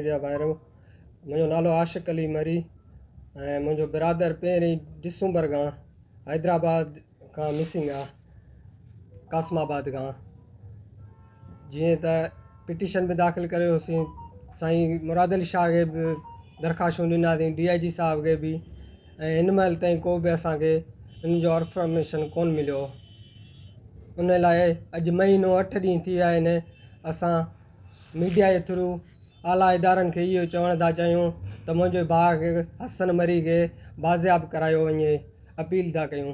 Media ڀائرو منهنجو نالو عاشق علي مري ۽ منهنجو برادر پهرين ڊسمبر کان حيدرآباد کان مسنگ آ قاسم آباد کان جيئن ته پٽيشن به داخل ڪريوسين سائين مراد علي شاهه کي به درخواستون ڏناسين ڊي I جي صاحب کي به ۽ هن مهل تائين ڪو به اسانکي ان جو انفارميشن ڪون مليو ان لاء اڄ مهينو اٺ ڏينهن ٿي ويا آهن اسان ميڊيا جي ٿرو اعليٰ ادارن کي اهو چوڻ ٿا چاهيون ته منهنجي ڀاء کي حسن مري کي بازياب ڪرايو وڃي اپيل ٿا ڪيون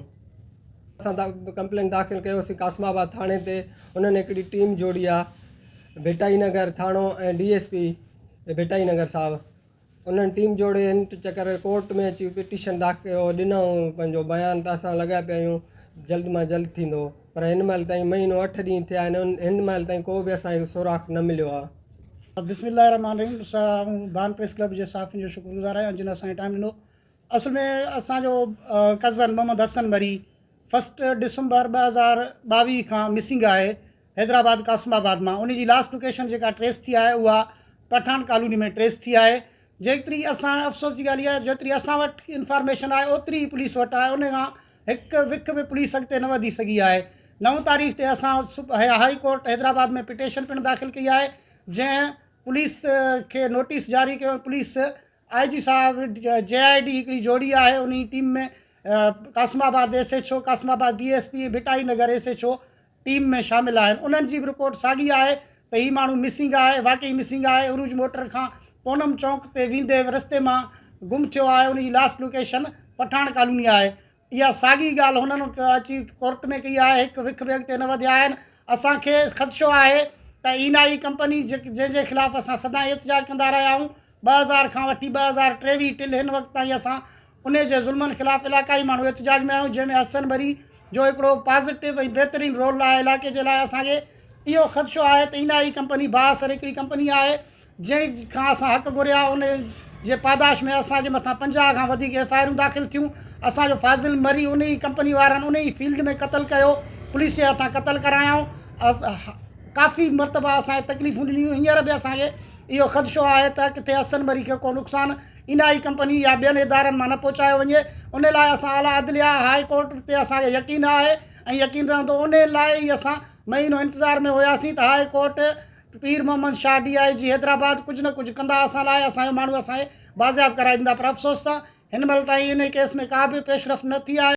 اسان ڪمپلين داخل ڪيوسين قاسم آباد ٿاڻي تي انهن هڪڙي ٽيم جوڙي آهي ڀٽائي نگر ٿاڻو ۽ ڊي ايس پي ڀٽائي نگر صاحب انهن ٽيم جوڙي هن چڪر ڪورٽ ۾ اچي پٽيشن داخل ڪيو ڏنائون پنهنجو بيان ته اسان لڳا پيا آهيون جلد مان جلد ٿيندو پر هن مهل تائين مهينو اٺ ڏينهن ٿيا آهن هن مهل تائين ڪو به اسان کي سوراخ نه مليو آهي. بسم الله الرحمٰن الرحيم آئون بان پريس ڪلب جي صحافين جو شڪر گذار آهيان جن اسان کي ٽائيم ڏنو اصل ۾ اسان جو ڪزن محمد حسن مري فسٽ ڊسمبر 2022 کان مسنگ آهي حيدرآباد قاسم آباد مان ان جي لاسٽ لوڪيشن جيڪا ٽريس ٿي آهي اها پٺاڻ ڪالوني ۾ ٽريس ٿي آهي جيتري اسان افسوس جي ڳالهه اها آهي جيتري اسان وٽ انفارميشن آهي اوتري ئي پوليس وٽ آهي ان کان هڪ وک به پوليس اڳتي نه وڌي سگهي آهي نو تاريخ تي اسان هائي ڪورٽ حيدرآباد ۾ پٽيشن پڻ داخل ڪئي آهي جنهن پوليس کي نوٽيس جاري ڪيو پوليس I جي صاحب جي I D هڪڙي جوڙي آهي انهي team ۾ Qasimabad S H O Qasimabad D S P ۽ Bhittai Nagar S H O team ۾ شامل آهن انهن جي به رپورٽ ساڳي آهي ته هي ماڻهو مسنگ آهي واقعي مسنگ آهي عروج موٽر کان پونم چونڪ تي ويندي رستي مان گم ٿيو آهي ان جي لاسٽ لوڪيشن پٺاڻ ڪالوني آهي اها ساڳي ڳالهه هنن اچي ڪورٽ ۾ ڪئي آهي، هڪ وک به اڳتي نه وڌيا آهن، اسان کي خدشو آهي ته اين آء اي ڪمپني جنهن جي خلاف اسان سدائين احتجاج ڪندا رهيا آهيون، 2000 کان وٺي 2023 ٽل هن وقت تائين اسان انهي جي ظلمن خلاف علاقائي ماڻهو احتجاج ۾ آهيون، جنهن ۾ حسن مري جو هڪڙو پازيٽو ۽ بهترين رول آهي علائقي جي لاء اسان کي اهو خدشو آهي ته اين آء اي ڪمپني بااثر هڪڙي ڪمپني آهي، جنهن کان اسان حق گهريا ان جي پاداش ۾ اسان جي مٿان 50 کان وڌيڪ ايف I آرون داخل ٿيون اسان جو فاضل مري ان ئي ڪمپني وارن ان ئي فيلڊ ۾ قتل ڪيو پوليس جي هٿان قتل ڪرايائون ڪافي مرتبا اسان کي تڪليفون ڏنيون هينئر به اسان کي اهو خدشو آهي ته ڪٿي حسن مري کي ڪو نقصان اين آء اي ڪمپني يا ٻين ادارن مان نه پهچايو وڃي ان لاء اسان اعليٰ عدليه هاء ڪورٽ تي اسان کي يقين آهي ۽ يقين رهندو ان لاء ئي اسان مهينو انتظار ۾ هياسين ته high court Pir Muhammad Shah D I G Hyderabad ڪجهه نه ڪجهه ڪندا اسان لاء اسان جو ماڻهو اسان کي بازياب ڪرائي ڏيندا پر افسوس سان هن مهل تائين انهي ڪيس ۾ ڪا به پيش رفت نه ٿي آهي.